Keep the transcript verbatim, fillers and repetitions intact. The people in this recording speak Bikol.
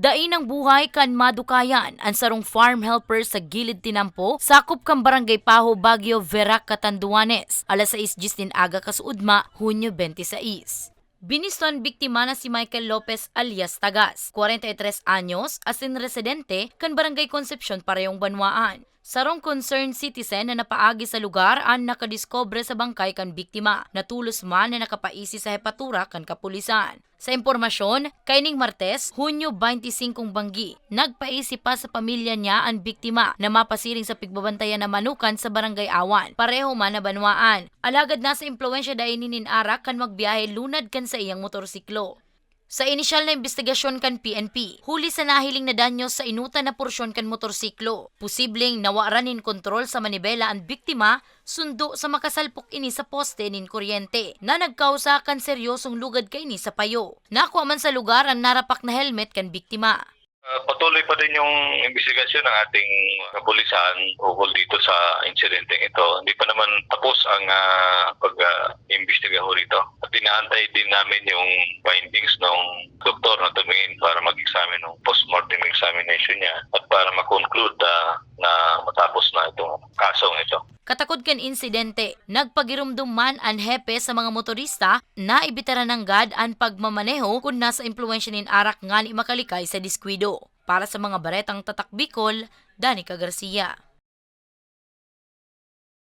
Dai nang buhay kan madukayan an sarong farm helper sa Gilid Tinampo, sakop kan Barangay Paho, Baguio, Verac, Catanduanes, alas sais dyes nin aga kasuodma, Hunyo twenty-six. Binisto an biktima na si Michael Lopez alias Tagas, kwarenta y tres anyos, asin residente kan Barangay Concepcion, parehong banwaan. Sarong concerned citizen na napaagi sa lugar an nakadiskobre sa bangkay kan biktima, na tolos man na nakapaisi sa hepatura kan kapulisan. Sa impormasyon, kaining Martes, Hunyo twenty-singko banggi, nagpaisi pa sa pamilya niya an biktima na mapasiring sa pigbabantayan na manukan sa Barangay Awan, pareho man na banwaan. Alagad nasa impluwensya dai nin arak kan magbiyahe lunad kan saiyang motorsiklo. Sa inisyal na imbestigasyon kan P N P, huli sa nahiling na danyos sa inutan na porsyon kan motorsiklo, posibleng nawaran nin kontrol sa manibela an biktima, sundo sa makasalpok ini sa poste nin kuryente, na nagkausa kan seryosong lugad kaini sa payo. Nakua man sa lugar an narapak na helmet kan biktima. Ah, patuloy pa din yung imbestigasyon ng ating kapulisan ukol dito sa insidenteng ito. Hindi pa naman tapos ang, ah, pag, ah, imbestiga ho rito. At inaantay din namin yung findings ng doktor na tumingin para mag-examine ng postmortem examination niya at para ma-conclude, ah, na matapos na itong kasong ito. Katakod kan insidente, nagpagirumdom man an hepe sa mga motorista na ibitara nanggad an pagmamaneho kun nasa impluwensya nin arak ngani makalikay sa diskwido. Para sa mga baretang Tatak Bicol, Danica Garcia.